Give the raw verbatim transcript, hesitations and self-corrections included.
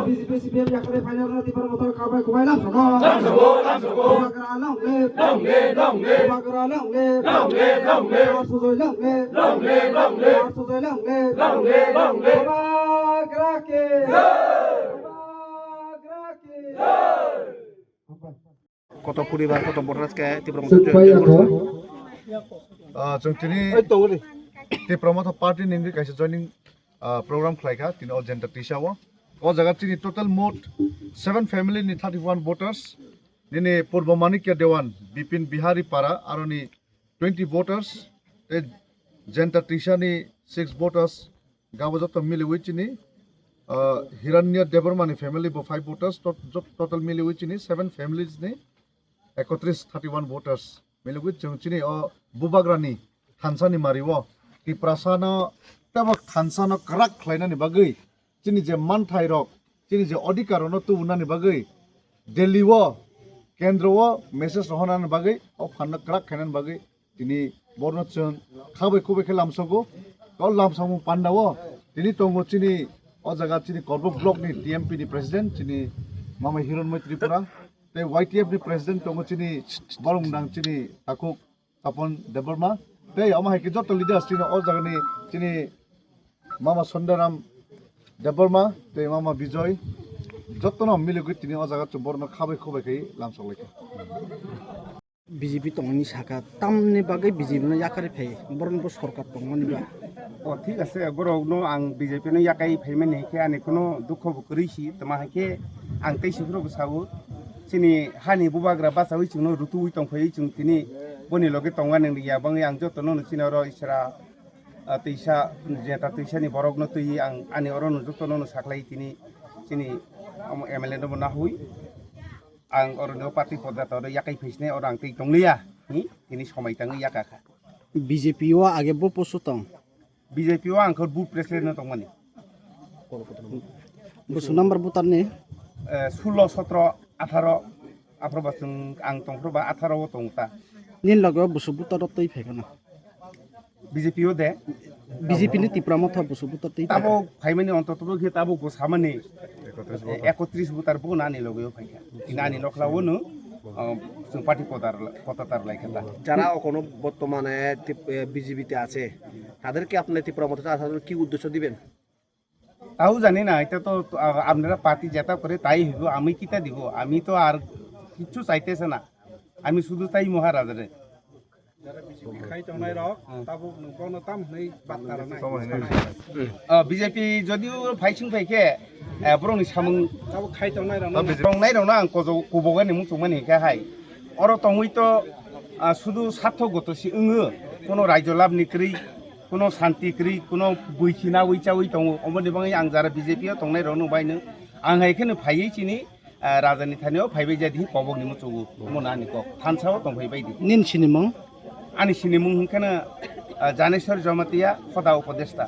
B J P C P M yakarwi phainai rwna Tipra Motha kha bai kubai lam sogo. Lam sogo, lam sogo. Bubagra long live. Long live, long live. Bubagra long live. Long live, long live. Sujoi long live. Long live, long live. Sujoi long live. Long live, long live. Bubagra ki. Jai. Bubagra ki. Jai. Hambai. Koto poribar, koto voters khe Tipra Motha join khaijak? Ah, chwng tini Tipra Motha party ni wngwi kaisa joining, ah, program khlai kha, tini o Jenta Tisa o. O jaga chini total mot seven family ni thirty one voters. Nini Purbo Manikya Dewan, Bipin Bihari Para, aroni twenty voters, tei Jenta Tisa ni six voters, gabo joto miliwi chini, ah, Hiranya Debbarma ni family bo five voters, tot-, jot-, total miliwi chini seven families ni ekotris, thirty one voters. Miliwi chwng chini o Bubagra ni thansa ni mari o Tiprasa no tebo thansa no kwrak khlainani bagwi chini je manthai rok, chini je odhikar rok no tubunani bagwi Delhi o, kendro o message rohornani bagwi, o phan no kwrak khainani bagwi tini borno chwng khabai khubai khe lamsogo. O lamsokmung panda o tini tongo chini o jaga chini Korbuk block ni T M P ni president chini Mama Hironmoi Tripura, tei Y T F ni president tongo chini borok nang chini takhuk Tapon Debbarma, tei omo hai khe joto leaders chini o jagani chini Mama Sondaram Debbarma tei Mama Bijoy, jotono miligwi tini o jaga chwng borokno khabai khubai khai lamsok lai kha. B J P tongmani saka tamni bagwi B J P no yakarwi phai, borokni bo sorkar tongmani ba. O, thik ase, borokno ang B J P no yakai phaimani hai khe ani kuno dukho bo kwrwi si, tama hai khe ang tei siphuru bo sao, chini hani bubagra bachaui chwngno rutuui tongphaiwi chwng tini boni loge tongmani ya bangwi ang jotono no chini oro isra, ah, twisa, jeta twisani borokno twiwi ang ani oro no jotono no saklai tini chini omo M L A no bo nahui ang oro no party podda toro yakai phaisinai oro ang tei tongliya, hi, tini somai tangwi yaka kha. B J P o age bo poso tong. B J P o ang khe booth president no tongmani. Busu number voter ni? Eh, sullo, sotro, atharo, aphro ba chwng ang tongphro ba atharo o tong ta. Nini loge o busu voter rok twi phai khana? B J P o de? B J P ni Tipra Motha busu voter twi phai kha? Tabuk phaimani ontoto khe tabuk bo samani ekotris voter bo nani loge o phai kha. Nani nokla o no, ah, chwng party podar, potatar lai kha ta. যারা এখনো বর্তমানে তি-, এ, বিজেপিতে আছে, তাদেরকে আপনি ত্রিপুরা মথা আসার জন্য কি উদ্দেশ্য দিবেন? তাও জানি না, এটা তো, আ, আপনারা পার্টি যেটা করে তাই হইব, আমি কিতা দিব? আমি তো আর কিচ্ছু চাইতেছে না, আমি শুধু চাই মহারাজারে। Khai tongnai rok, tabuk nwng bono tam hwnwi batta rwnai. Ah, B J P jodi o phaising phai khe, eh, borokni samung tabuk khai tongnai rok, tongnai rokno ang kojo-, kubogani muchungmani khe hai. Oro tongwi to, ah, sudu sartho goto si wngo, kono raijo labni kwrwi, kono santi kwrwi, kono bwisi nawi chawi tongo. Omoni bagwi ang jara B J P o tongnai rokno baino ang hai kheno phaiwi chini, ah, rajani thani o phaibai jadi kobok ni muchungo. Omo nani kok thansa o tongphai bai di. Nini sinimung? Ani sinimung hwnkhe no, ah, Janeswar Jamatia, Khoda Upodesta.